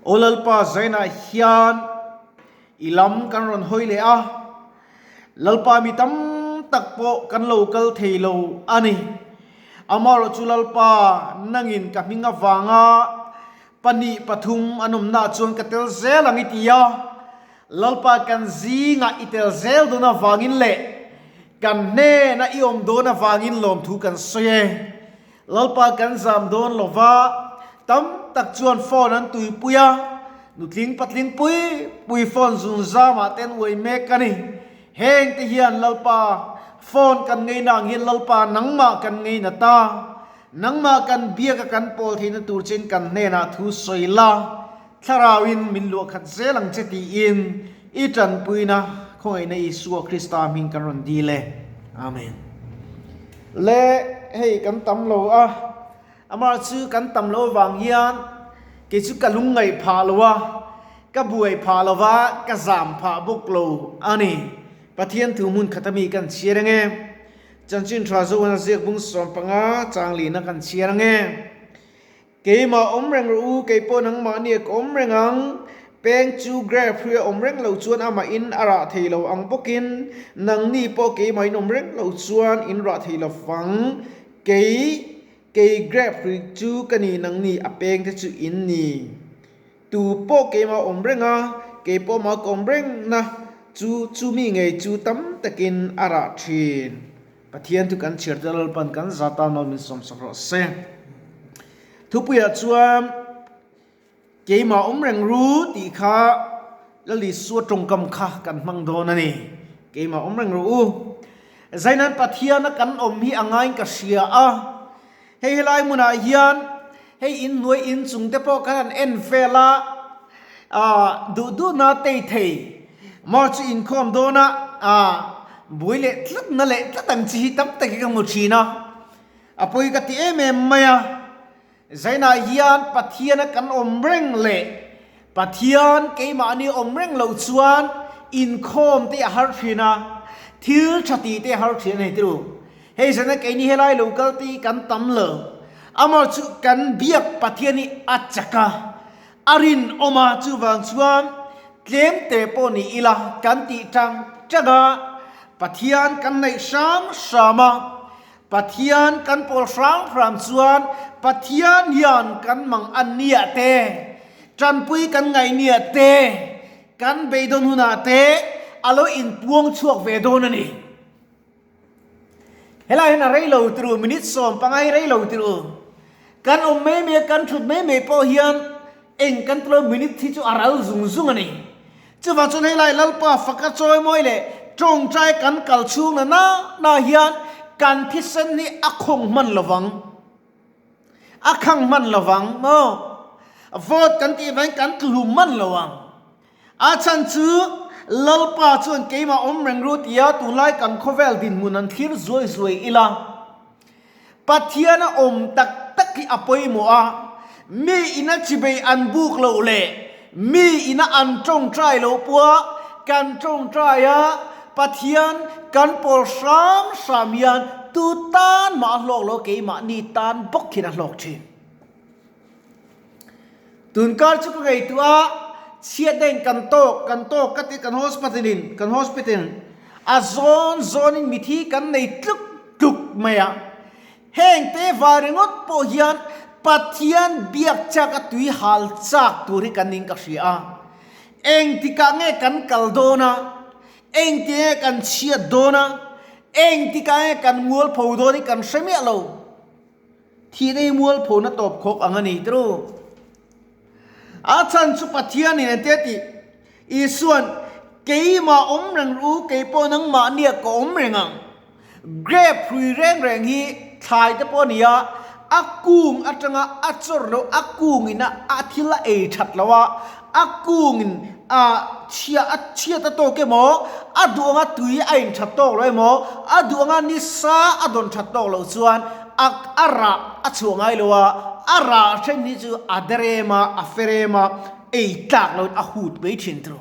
Aw Lalpa Zainah hian i lam kan rawn hawi leh a, Lalpa mi tam tak pawh kan lo kal thei lo a ni. Amaherawhchu Lalpa nangin ka hming avanga pahnih pathum an awmnaah chuan ka tel zel ang i ti a, Lalpa kan zingah i tel zel dawn avangin leh kan hnena i awm dawn avangin lawmthu kan sawi e. Lalpa kan zam dawn lo va, tam tak chuan phone an tuipui a, nutling patling pui pui phone zun zamah te an uai mek a ni. Heng te hian Lalpa phone kan ngeina ang hian Lalpa nangmah kan ngeina ta, nangmah kan biak a kan pawl theihna tur chin kan hnenah thu sawi la, Thlarauin min luah khat zel ang che tiin i tanpuina khawngaihna Isua Krista hming kan rawn dil e. Amen. Le hei kan tam lo a, amah chu kan tam lo avang hian kei chu ka lungngaih phah lo a, ka buai phah lo va, ka zam phah bawk lo a ni. Pathian thu hmun khat ami kan chhiar ang e. Chanchin tha Zohana ziak bung 15 chang lina kan chhiar ang e. Keimah awm reng rawh u, kei pawh nangmahni a ka awm reng ang. Peng chu grape hruia awm reng lo chuan amah in a rah thei lo ang bawkin nangni pawh keimah in awm reng lo chuan in rah thei lo vang. Kei, kei grape hrui chu ka ni, nangni a peng te chu in ni. Tu pawh keimah awm reng a, kei pawh amah ka awm reng na chu chumi ngei chu tam takin a rah thin. Pathian chu kan chhiar te Lalpan kan za tan maw min sawmsak rawh se. Thupuiah chuan keimah awm reng ru tih kha Lal Isua tawngkam kha kan hmang dawn a ni. Keimah awm reng ru u. Zainan Pathiana kan awm hi a ngaiin ka hria a. Hei helai hmunah hian hei in hnuai in chung te pawh kan han en vel a, ah duh duhna tei thei maw chu inkhawm dawn a, ah buai leh tlat na leh tlat ang chi hi tam tak hi ka hmu thin a, a pawi ka ti em em mai a, Zainah hian Pathiana kan awm reng leh Pathian keimahni awm reng loh chuan inkhawm te a har thin a, thil tha tih te a har thin a ni tiro. Hei zana keini helai lo kal te hi kan tam lo. Amah chu kan biak Pathian hi a chak a, a rinawm a, chuvang chuan tlem te pawh ni ila kan tih tang tang a, Pathian kan neih hram hram a, Pathian kan pawl hrang hram chuan Pathian hian kan mang an nia te, tanpui kan ngaih nia te, kan beidawn hunah te a lo inpuang chhuak ve dawn a ni. Helai hian a rei lo tirh u, minute 15 hi rei lo tirh u. Kan awm mai mai a, kan thut mai mai pawh hian eng kan tilo minute hi chu a ral zung zung a ni. Chuvang chuan helai Lalpa faka chawimawi leh tawngtai kan kal chhung na na na hian kan thisen hi a khawng hman lovang, a khang hman lovang maw? Vote kan tih vangin kan tluhlum hman lo ang. A chhan chu Lalpa chuan keimah awm reng ru tia tunlai kan khawvel dinhmun an thlir zuai zuai ila. Pathian a awm tak tak hi a pawimawh a, mi ina chibei an buk loh leh mi ina an tawngtai loh pawha kan tawngtai a, Pathian kan pawl hram hram hian tu tan mah a hlawk lo keimahni tan bawk hian a hlawk thin. Tunkar chu ka ngaihtuah a, chhiatna in kan tawk kan tawk ka ti kan hospital in kan hospital a zawn zawn in mithi kan nei tluk tluk mai a, heng te va ringawt pawh hian Pathian biak chak a tui hal chak tur hi kan ning ka hria a, engtikah nge kan kal dawn a, engtikah nge kan chhiat dawn a, engtikah nge kan mualpho dawn hi kan hre miah lo. Thihna hi mualphona tawp khawk ang a ni tiro. A chhan chu Pathian in ente tih Isuan keimah awm reng ru kei pawh nangmah nia ka awm reng ang. Grape hrui reng reng hi thlai te pawh a ni a, a kung atanga a chawr lo a kung in a thil a ei that lo a, a kung in a chhia a chhiat a tawk emaw a duh anga tui a in that tawk lo emaw a duh anga nisa a dawn that tawk loh chuan a a rah a chhuah ngai lo a, a rah then hi chu a derem a, a ferem a, ei tlak loin a hut mai thin thung.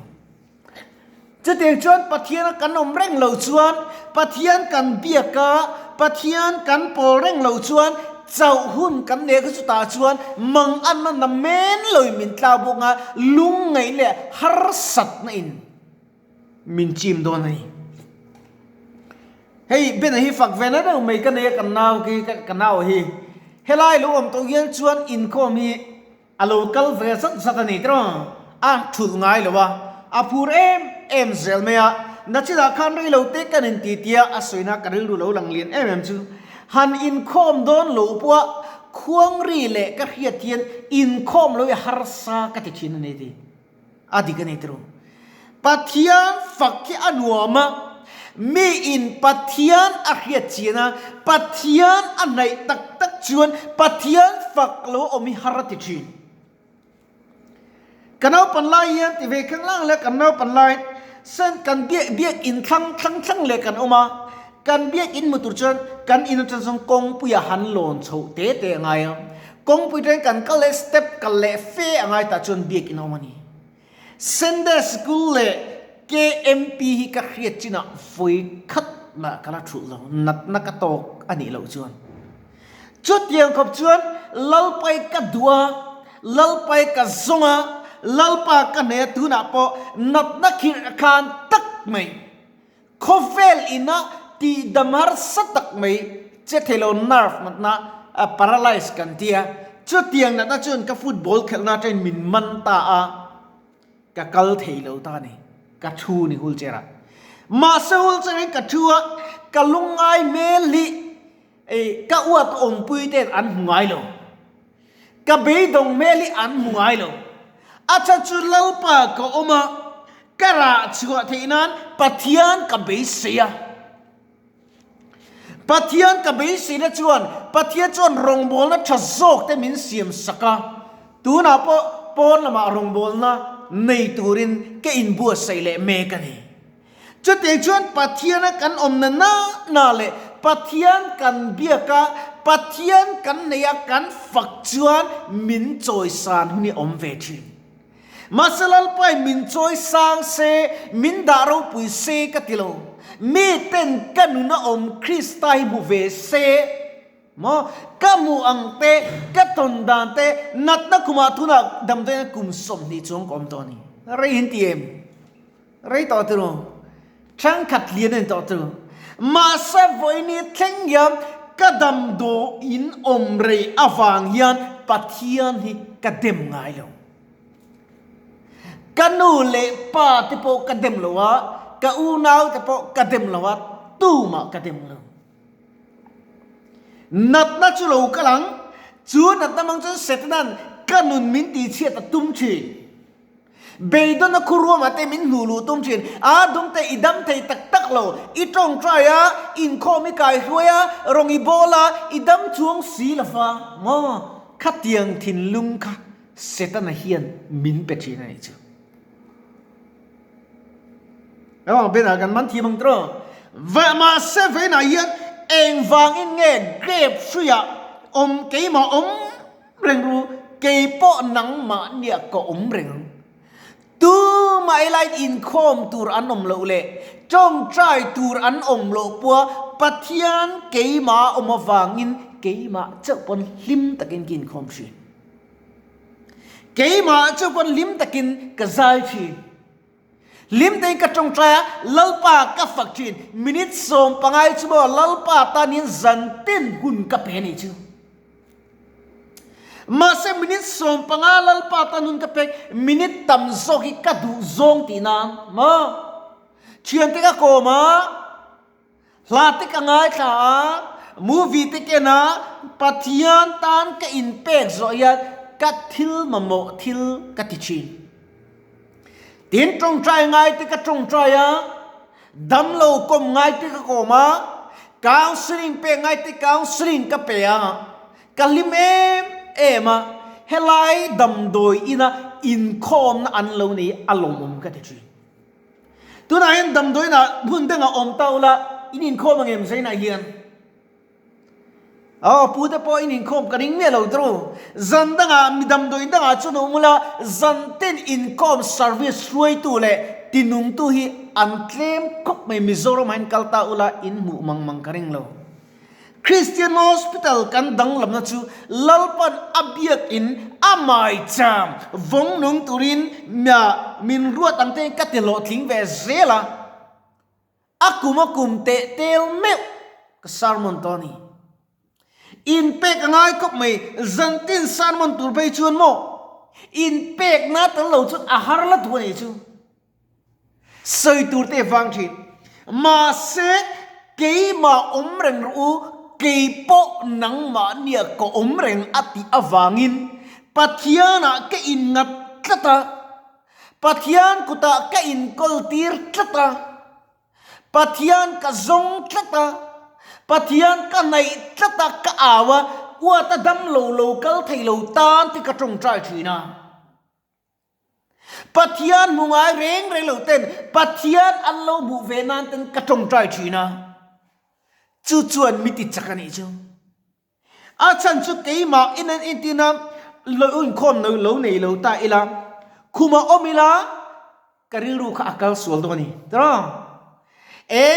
Chutiang chuan Pathiana kan awm reng loh chuan, Pathian kan biak a, Pathian kan pawl reng loh chuan chauh hun kan nei kha chutah chuan manganna namen loin min tlau bawk anga lungngaih leh harsatna in min chim dawn a ni. Hei Bena hi fak ve na deuh mai ka nei a kan nau khi ka nau hi helai lo awm tawh hian chuan inkhawm hi a lo kal ve zat zat a ni tiraw a thulh ngai lo a a phur em em zel mai a nachinah khan rei lo te kan inti tia a sawina ka rilru lo lang lian em em chu han inkhawm dawn lo pawh a khuangri leh ka hriat hian inkhawm lo hi harsa ka ti thin a ni tih. A dik a ni tiraw? Pathian fak hi a nuam a, miin Pathian a hriat chian a, Pathian a hnaih tak tak chuan Pathian fak lo awm hi har a ti thin. Ka naupan lai hian ti ve khang lang leh kan naupan lai sen kan biak biak in thlang thlang thlang leh kan awm a, kan biak in hmu tur chuan kan in atang chuan kawngpuia han lawn chhoh te te a ngai a. Kawngpui ṭeng kan kal leh step kal leh fe a ngai tah chuan biakinn a awm a ni. Sunday School leh KMP hi ka hriat chinah vawi khat mah ka la thulh lo, natna ka tawk a nih loh chuan. Chutiang khawp chuan Lalpai ka duh a, Lalpai ka zawng a, Lalpa ka hne a tunah pawh natna khirh khan tak mai. Khawvel ina tihdam harsa tak mai che thei lo nerve natna paralyze kan ti a, chutiang natna chuan ka football khelhna atangin min man ta a, ka kal thei lo ta a ni, ka thu ni wheelchair ah. Mahse wheelchair ah hian ka thu a, ka lungngai hmel hi ka uat awmpui ten an hmu ngai lo. Ka beidawng hmel hi an hmu ngai lo. A chhan chu Lalpa ka awm a, ka rah chhuah theih nan Pathian ka beisei a. Pathian ka beiseina chuan Pathian chuan rawngbawlna tha zawk te min siam sak a, tunah pawh pawn lamah rawngbawlna nei turin ka inbuatsaih leh mek a ni. Chutiang chuan Pathiana kan awmna na na leh Pathian kan biak a, Pathian kan nei a, kan fak chuan min chawisan hun hi a awm ve thin. Mahse Lalpain min chawi sang se, min dah ropui se ka ti lo. Mi ten ka nuna awm Krista hi hmu ve se maw? Ka hmuh ang te, ka tawn dan te, natna kumah tunah damdawiin kum 20 chuang ka awm tawh a ni. Rei in ti em? Rei tawh turu, thenkhat lian a ni tawh turu. Mahse vawiini thleng hian ka damdawiin awm rei avang hian Pathian hi ka dem ngai lo. Ka nu leh pa te pawh ka dem lo a, ka unau te pawh ka dem lo a, tumah ka dem lo. Natna chu lo kal ang, chu natna hmang chuan Setanan ka nun min tihchhiat a tum thin. Beidawna khu ruamah te min hnuh luh tum thin. A dum te i dam thei tak tak lo. I tawngtai a, inkhawm i kai hruai a, rawng i bawl a, i dam chuang si lo va maw? Khatiang thinlung kha Setana hian min pe thin a nih chu. Aw, Bena kan man thiam ang tiraw? Va mahse veinah hian engvangin nge grape hruiah awm keimah awm Reng ru, kei pawh nangmah nia ka awm reng ang. Tumah helaiin inkhawm tur an awm loh leh tawngtai tur an awm loh pawha Pathian keimah a awm avangin keimah chauh pawn hlim takin ka inkhawm thin. Keimah chauh pawn hlim takin ka zai thin. Hlim tein ka tawngtai a, Lalpa ka fak thin. Minute 15 chu maw Lalpa tanin zantin hun ka pe anih chu. Mahse minute 15 Lalpa tan hun ka pek, minute tam zawk hi ka duh zawng tih nan maw? Thiante ka kawm a, hla te ka ngaithla a, movie te ken a, Pathian tan ka inpek zawh hian ka thil mamawh thil ka ti thin. Tin tawngtai ngai te ka tawngtai a, damlo kawm ngai te ka kawm a, counselling pek ngai te counselling ka pe a, ka hlim em em a, helai damdawi ina inkhawmna an lo nei a lawmawm ka ti thin. Tunah hian damdawi inah hmun dangah awm ta ula in inkhawm ang em zainah hian? Aw, pu te pawh in inkhawm ka ring miah lo tru. Zan dangah mi damdawi dangah chuan a awm ula, zan ten inkhawm service hruaitu leh tinungtu hi an tlem khawp mai. Mizoram ah hian kal ta ula in hmuh mang mang ka ring lo. Christian Hospital kan danglamna chu Lalpan a biakin a maicham vawng nung turin min ruat ang te ka ti hlawhtling ve zel a. A kum a kum teh tel meuh ka sermon tawh a ni. Inpek a ngai khawp mai, zantin sermon tur phei chuan maw inpekna tel lo chuan a har la duh a nih chu. Sawi tur te vang thin. Mahse keimah awm reng rawh u, kei pawh nangmah nia ka awm reng a tih avangin Pathianah ka inngat tlat a, Pathian kutah ka inkawl tir tlat a, Pathian ka zawng tlat a, Pathian ka hnaih tlat a, ka au a, uata dam lo lo kal thei lo tan te ka tawngtai thin a. Pathian hmu ngai reng reng lo ten Pathian an lo hmuh ve nan ten ka tawngtai thin a, chu chuan mi ti chak a nih chu. A chhan chu keimah in an entir a, lo inkhawm lo lo nei lo ta ila, khumah awm ila ka rilru kha a kal sual dawn a ni tiraw? E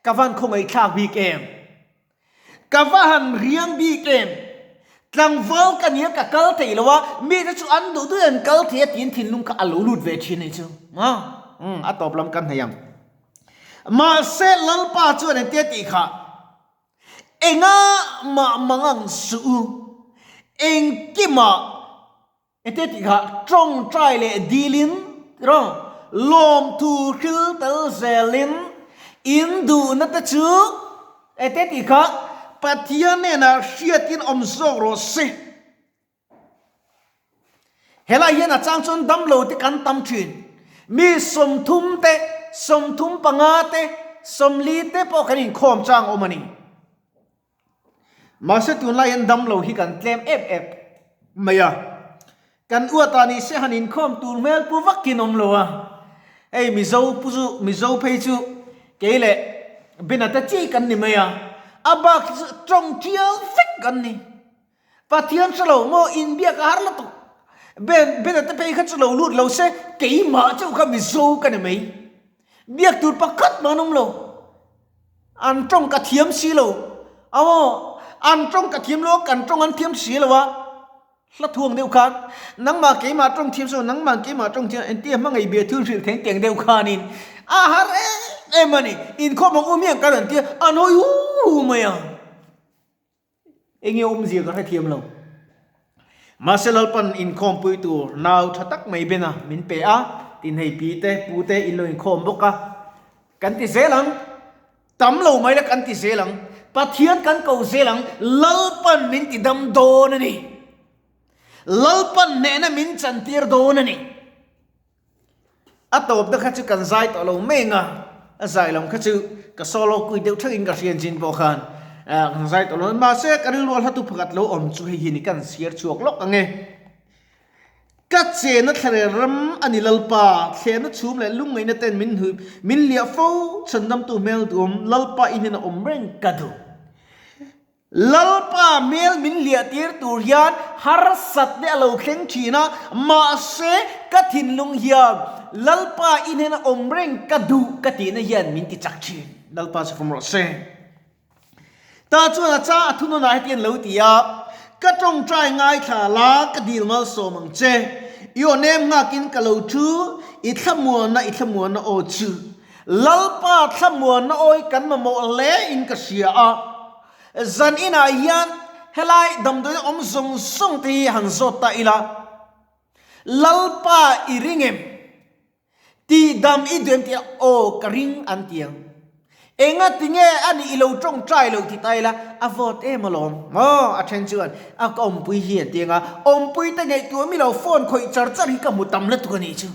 ka van khawngaihthlak bik em? Ka va han riang bik em? Tlangval ka nia ka kal thei lo a, mite chu an duh duh an kal thei a tiin thinlung kha a lo lut ve thin a nih chu. Maw? Umm, a tawp lam kan hnaih ang. Mahse Lalpa chuan engtia tih kha, Enga mah mangang suh u, engkimah Hete tih kha tawngtai leh dilin rawng lawmthu hril tel zelin in duhna te chu hete tih kha Pathian hnenah hriatin awm zawk rawh se. Helai hian a chang chuan damlo te kan tam thin. Mi 30 te, 35 te, 40 te pawh kan inkhawm chang awm a ni. Mahse tunlai hian damlo hi kan tlem em em mai a, kan uatah ni se han inkhawm tur hmel pu vakin awm lo a, hei Mizo pu chu Mizo phei chu kei leh Bena te chi kan ni mai a, a bak hi chu tawng tial vek kan ni. Pathian hre lo maw inbiak a har lutuk. Ben Bena te phei kha chu lo lut lo se keimah chauh kha Mizo ka ni mai. Biak tur pakhat mah an awm lo. An tawng ka thiam si lo. Aw, an tawng ka thiam lo a, kan tawng an thiam si lo a. Hla thuang deuh khan, nangmah keimah tawng thiam si lo, nangmah keimah tawng thiam, entia hmangaih bia thil hrilh theng teng deuh khanin a har em em a ni. Inkhawm ang u miang kan rawn tia, an hawi hu hu mai a. Enge awmzia ka hrethiam lo. Mahse Lalpan inkhawmpui tur nau tha tak mai bena min pe a, tin hei pi te pu te in lo inkhawm bawk a, kan ti zel ang, tam lo mai la kan ti zel ang, Pathian kan ko zel ang, Lalpan min ti dam dawn a ni. Lalpan hnehna min chantir dawn a ni. A tawpna kha chu kan zai tawh lo mai ang a, a zai lam kha chu ka solo kui deuh thakin ka hriat zin pawh khan kan zai tawh lo. Mahse ka rilru a hlatu pakhat lo awm chu hei hi ni kan chhiar chhuak lawk ang e. Ka chena thlarel ram a ni Lalpa, thlerna chhum leh lungngaihna ten min hnuih min liah fo, chhandamtu hmel duhawm Lalpa i hnena awm reng ka duh. Lalpa hmel min liahtir tur hian harsat te a lo thleng thin a, mahse ka thinlung hian Lalpa i hnena awm reng ka duh ka tihna hian min ti chak thin. Lalpa chu fawm rawh se. Tah chuan a cha a thunawnah hetiang lo ti a, Ka tawngtai ngaithla la, ka dil malsawm ang che. I aw nem nghakin ka lo thu, i thlamuanna i thlamuanna aw chu. Lalpa thlamuanna awi kan mamawh hle in ka hria a, zan inah hian helai damdawiin awm zawng zawng te hi han zawt ta ila, Lalpa i ring em? Tih dam i duh em tih a, aw ka ring an ti ang. Enga tinge a nih i lo tawngtai lo ti ta ila, a vawt em alawm maw? A then chuan a ka awmpui hi an ti ang a, awmpui te ngaihtuah mi lo phone khawih char char hi ka hmu tam lutuk a nih chu.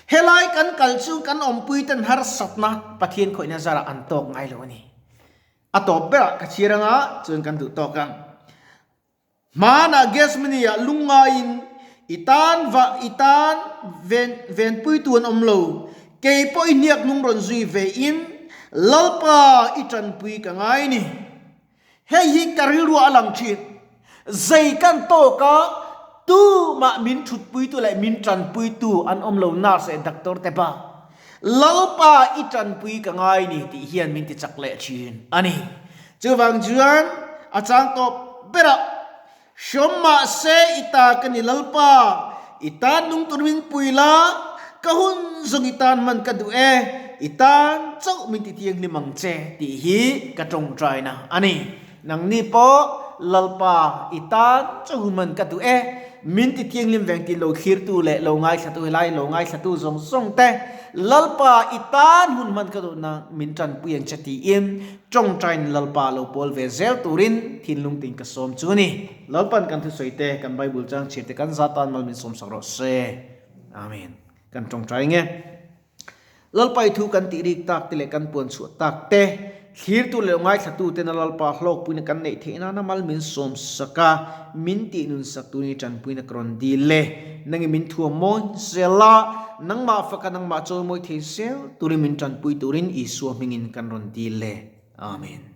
Helai kan kal chu kan awmpuiten harsatna Pathian khawihna zarah an tawk ngai lo a ni. A tawp berah ka chhiar anga chuan kan duh tawk ang. Hmanah Gethsemane-ah lungngaiin i tan va i tan ven venpuitu an awm lo. Kei pawh i hniak hnung rawn zui ve in Lalpa i tanpui ka ngai ni. Hei hi ka rilruah a lang thin. Zei kan tawk a, tumah min thutpuitu leh min tanpuitu an awm lo nurse leh doctor te bak. Lalpa i tanpui ka ngai ni tih hian min ti chak leh thin a ni. Chuvang chuan a chang tawp berah Hrawm mahse i ta ka ni Lalpa, i tan nung tur min pui la, ka hun zawng i tan hman ka duh e, i tan chauh min ti thianghlim ang che tih hi ka tawngtaina a ni. Nangni pawh Lalpa, i tan chauh hun hman ka duh e, min ti thianghlim veng tih lo thlirtu leh lo ngaithlatu helai lo ngaithlatu zawng zawng te, Lalpa, i tan hun hman ka duh na min tanpui ang che tiin Tawngtain Lalpa lo pawl ve zel turin thinlung tin ka sawm chu ni. Lalpan kan thusawi te, kan Bible chang chhir te kan za tan mal min sawmsak rawh se. Amen. Kan tawngtai nge. Lalpa i thu kan tih rik tak te leh kan puan chhuah tak te, thlirtu leh ngaithlatu tena Lalpa hlawkpuina kan neih theih nana mal min sawmsak a, min tih nunsak turin i tanpuina ka rawn dil e. Nangin min thuam mawi zel a, nangmah faka nangmah chawimawi thei zel turin min tanpui turin Isua hmingin kan rawn dil e. Amen.